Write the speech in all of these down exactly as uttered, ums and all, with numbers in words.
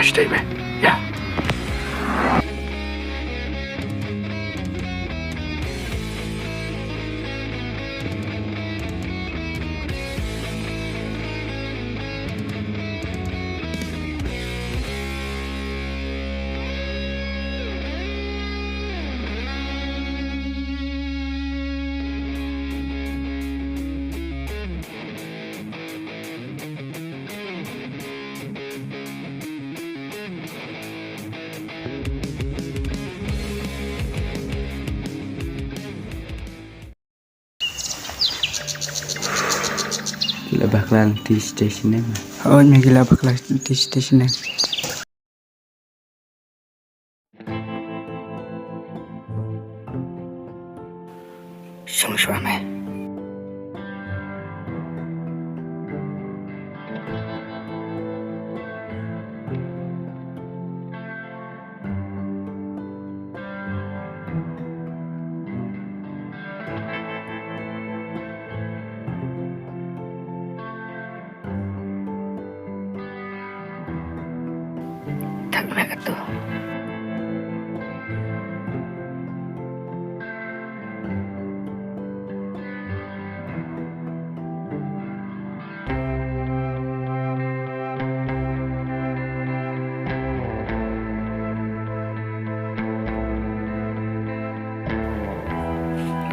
Stay me. Ja. La bakla ti station em. Oh, me ki la bakla ti station em. Shong shuwa me. Thak na ka tu.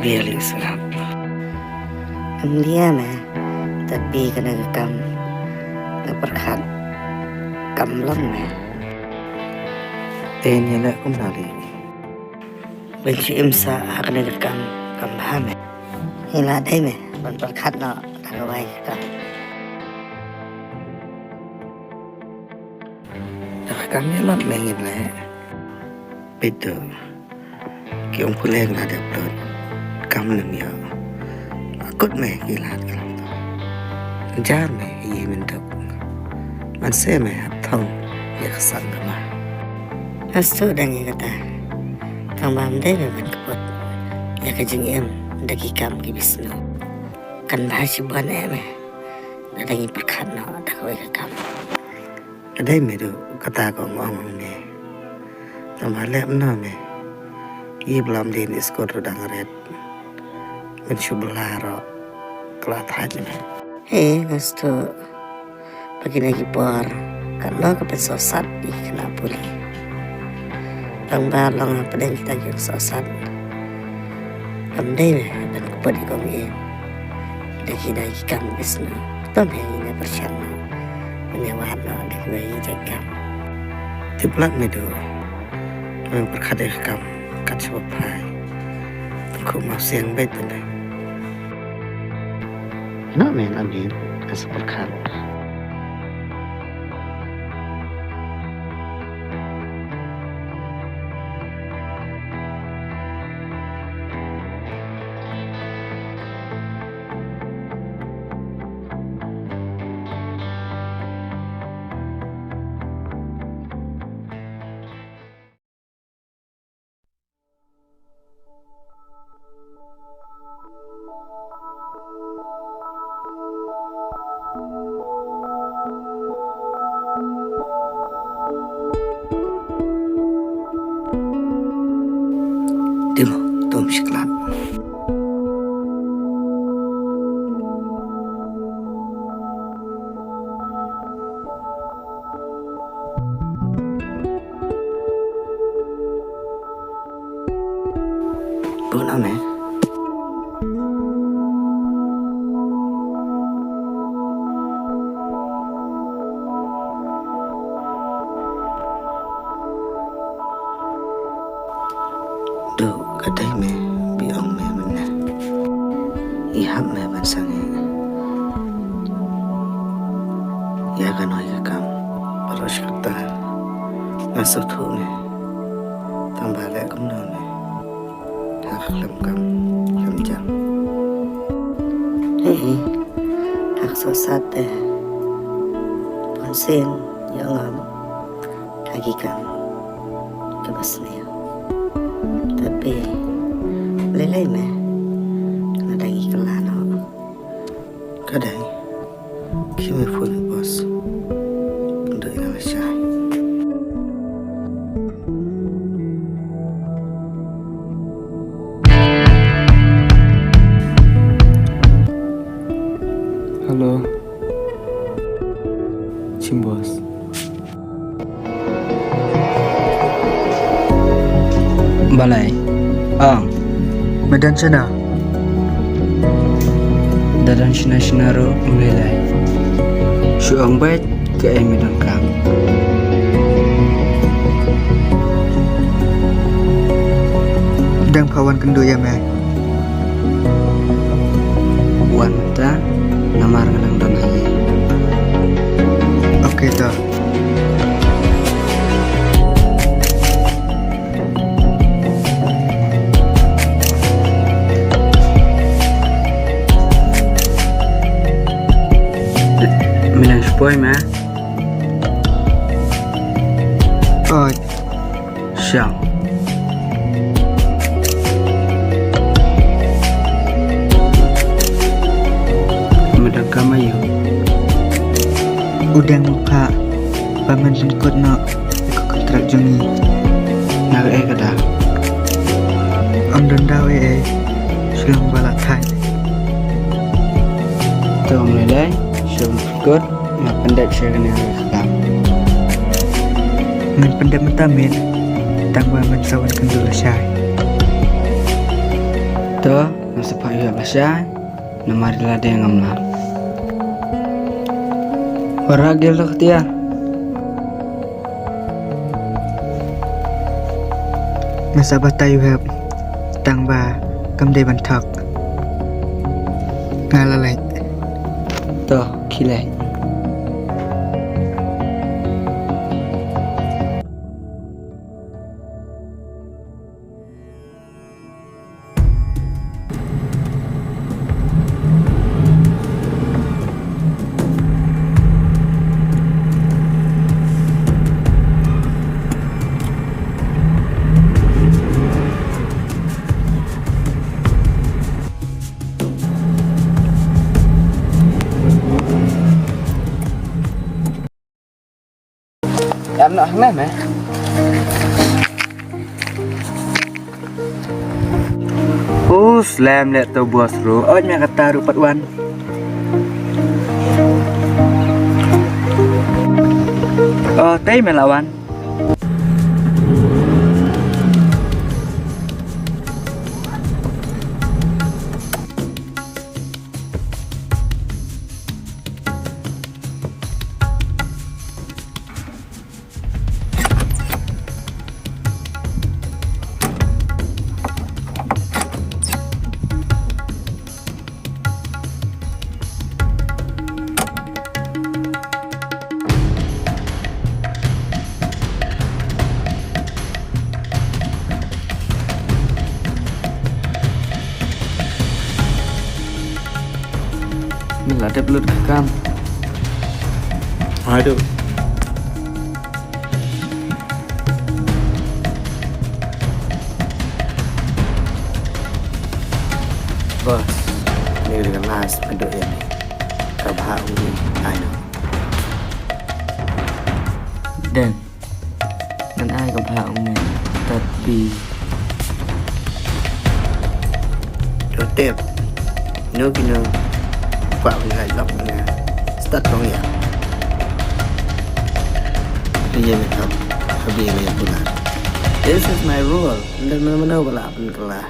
Really slap. Em dia me, tapi kane ka kam nga pyrkhat kam long me. Te ni le kumno li. Ban shu im sa ha kane ka kam kam bha me. Ngi la dei me ban pyrkhat noh da kawei ka kam. Da ka kam ïalap me ngin leh. Peit to. Ki ong pule ka la dep lut. Kam nym ïoh. Akut me ki lad ki lam to. Jar me ïa i mynduk. Man se me hap thong ïa ka sang ka ma. Hastu dang ïa kata. Tang ba ym dei me ban kput ïa ka jingim da ki kam ki bisnu. Kan bha shibun eh me. Lada ngi pyrkhat noh da kawei ka kam. Ka dei me duh kata ka ong ong ne. Tang ba leh kumno me. Ïa ba lam dien skul ruh dang ret. Mynshuwa ba la ruh ka la thait me. He, nga sngewthuh ba kine ki por katno ka pynsaw sat ïa ki khynnah pule. Tang ba long hapdeng kita ki ong saw sat. Kam dei me ban kput ïa kong ïing da ki, da ki kam bisnu. Tom he ïa pyrshang noh ban ïa wad noh da kiwei ki jait kam. Tip lad me duh. Me pyrkhat ïa ka kam kat shaba phai. Tang khup mawsiang beit te me. Noh me, amen, ka sa pyrkhat. Dei mo, to ym shaklat. Bun ame. Duh, ka dei me, ba ong me mynne. I hap me ban sangeh ïa kano ka kam baroh shi katta. Nga sngewthuh me. Tang ba leh kumno me ha ka khlem kam khlem jam. He, ha ka sosat te, bunsien ïa ngam ha ki kam kaba sniew. Tapi lei lei me, nga dang ïa kylla noh. Ka dei, khie me phone boss. Dei nga la shai. Balei? Ong. Me don shano? Da don shano shano ruh ym lei lei. Shu ong beit kaei me donkam. Dang pha wan kynduh ïa me. Wan mynta namar nga dang don ha ïing. Ok to. Me nang shu poi ma? Oi. Shang. Me donkam aiu? U dang mukha ba men pynkut noh ïa ka kontrak jong ngi. Na kaei ka daw? Ym don daw ei ei, shu long ba la thait. To ym lei lei, shu pynkut. Nga pyndep sha kane ka kam. Ngan pyndep mynta mynmiet, tang ba men sa wan kynduh lashai. To, ngam sa phah ïoh lashai, namar lade ngam lah. Wanrah gel to ka tiar. Me sa batai u hep tang ba kam dei ban thok. Nga la leit. To, khie leit. Ïa noh hangne me. U slem leh to boss ruh. Oi me kata ruh pat wan. Oh, tei me la wan. Me la dep lut ka kam. Haduh. Boss, ni ka dei ka last haduh ïa ni. Ka bha u ni, ai noh. Deng. Ngan ai ka bha u ni. Tat pi. To tip. No kino. Kwah ban ai lok nga. Start kong ïa. Ni ïa ni kap. Habi ni ïa pula. This is my rule. Nda mano mano bala pun kala.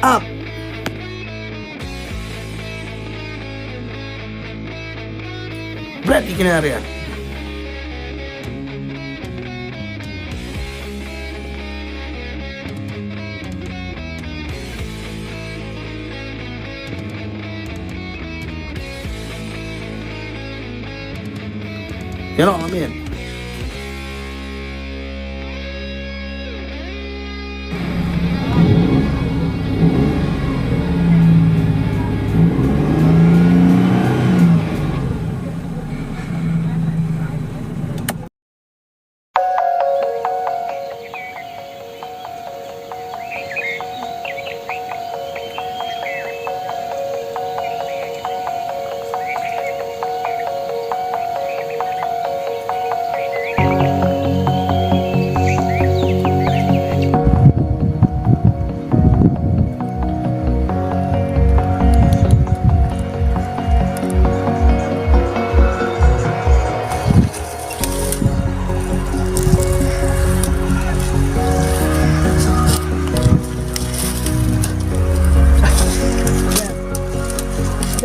Up. Bret ikin area. Ïa noh, amen.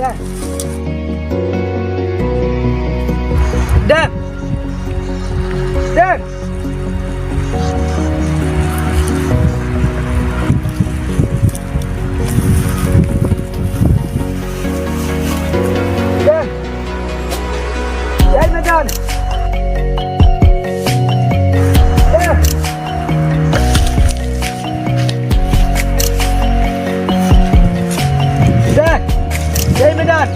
Dan. Dan. Dan. Dai, Madan. Dai. Dai. Dai, Madan.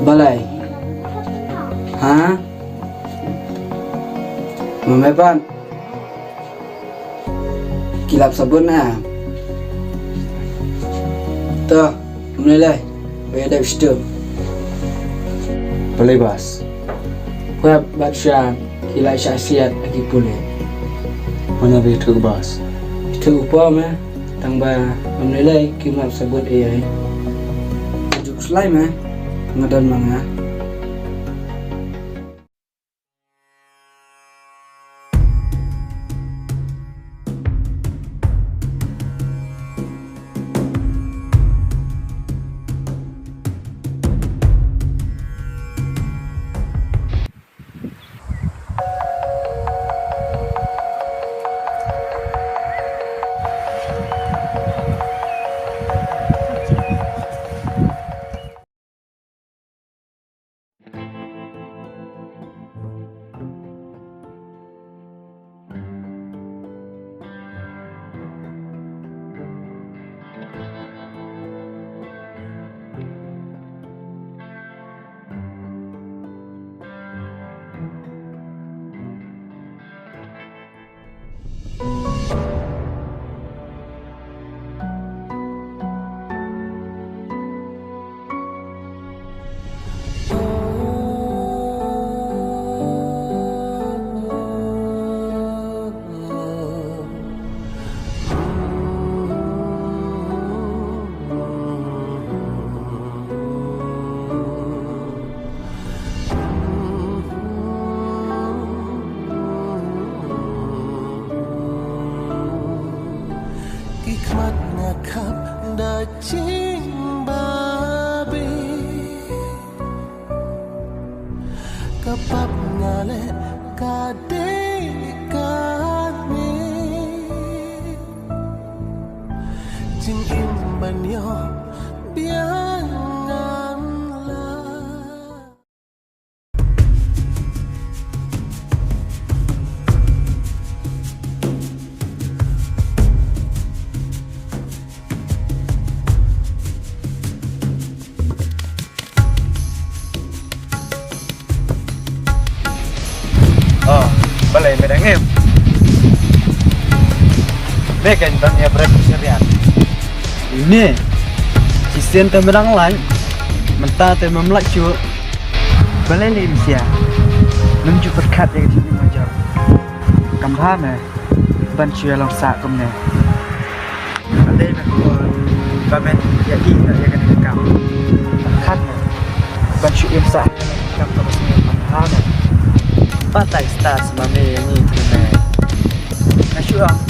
Balei? Ha? Mama ban. Ki lap sabun na. To, mlei lei. Ba ïa dep sdom. Balei bas? Pep bad sha ki la shah siat ha ki pulit. Mano ba ïathuh bas? Ïathuh u pom eh. Tang ba mlei lei kim lap sabun ïa. Juk slai me. Nga don ma nga. Ki khmat nga khap da jingbabe. Ka pap nga leh ka dei ka me. Jingim ban ïoh biang ngan la. Oh, balei me dang im? Me kan dang ïa bret serian. Ine. Shisien te me dang lait. Mynta te mem lait shuh. Balei lei me sia? Mem ju pyrkhat ïa ka jingim major. Kam bha me ban shu ïa long sah kumne. Balei me khubor ba men ïa i ïa kane ka kam. Pyrkhat me ban shu im sah ïa kane ka kam kaba sngewbha me. Batai stars ma me ïa ngi kumne. Nga shu ong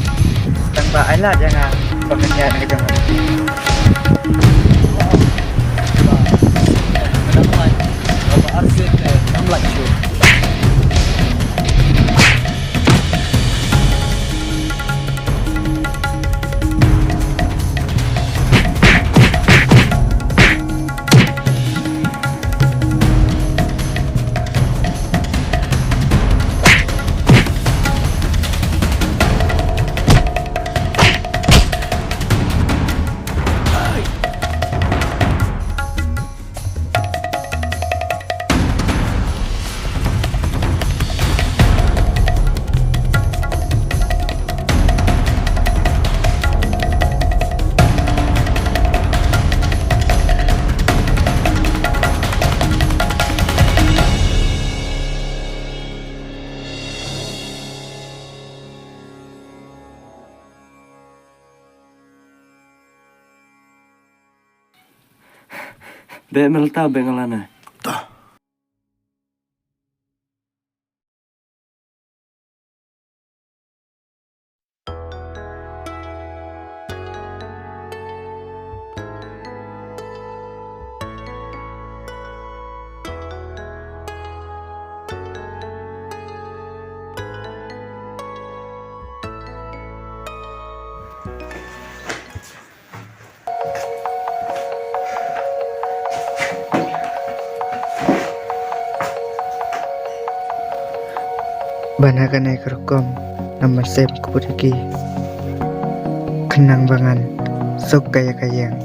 tang ba ai lad ïa nga ba kan ïaid na ka jong nga. Nga dang lait, ba arsien te ngam lait shuh. Beh Melta, beh ngalane. Bad ha kane ka rukom namar sep ka put ki khnang ba ngan suk ka ïa ka ïeng.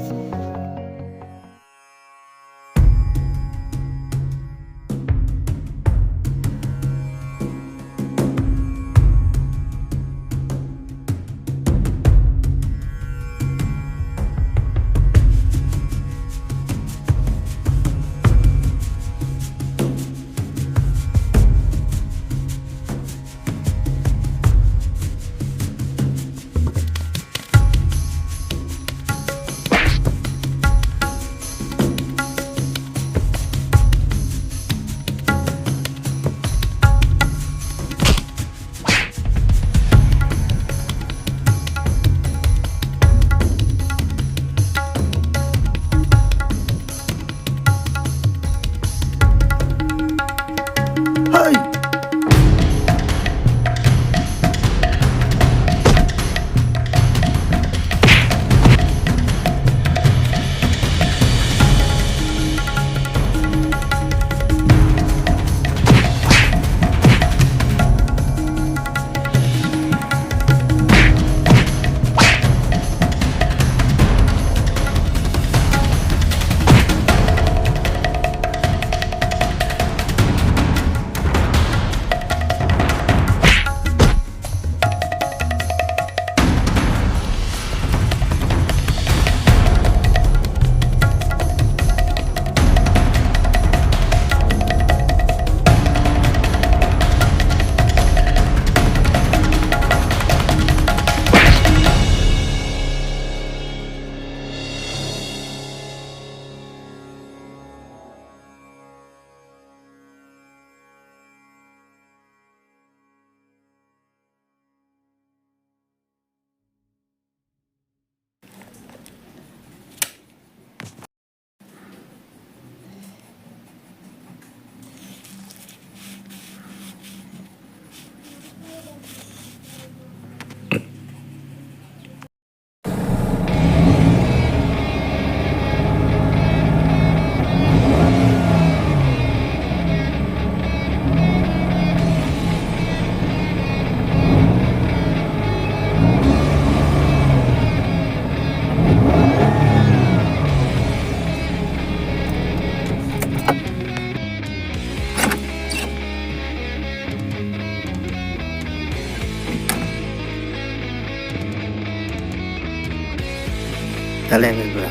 Balei me bro?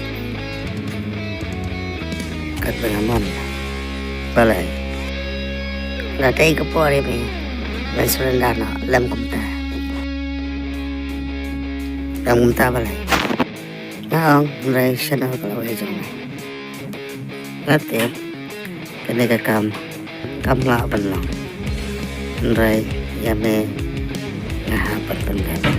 Katba nga mon. Balei? La dei ka por ïa me ban surrender noh, lem kumta. Lem kumta balei? Nga ong, hynrei shano ka lawei jong me? Nga tip kane ka kam kam lah ban long. Hynrei ïa me nga hap ban pyndep.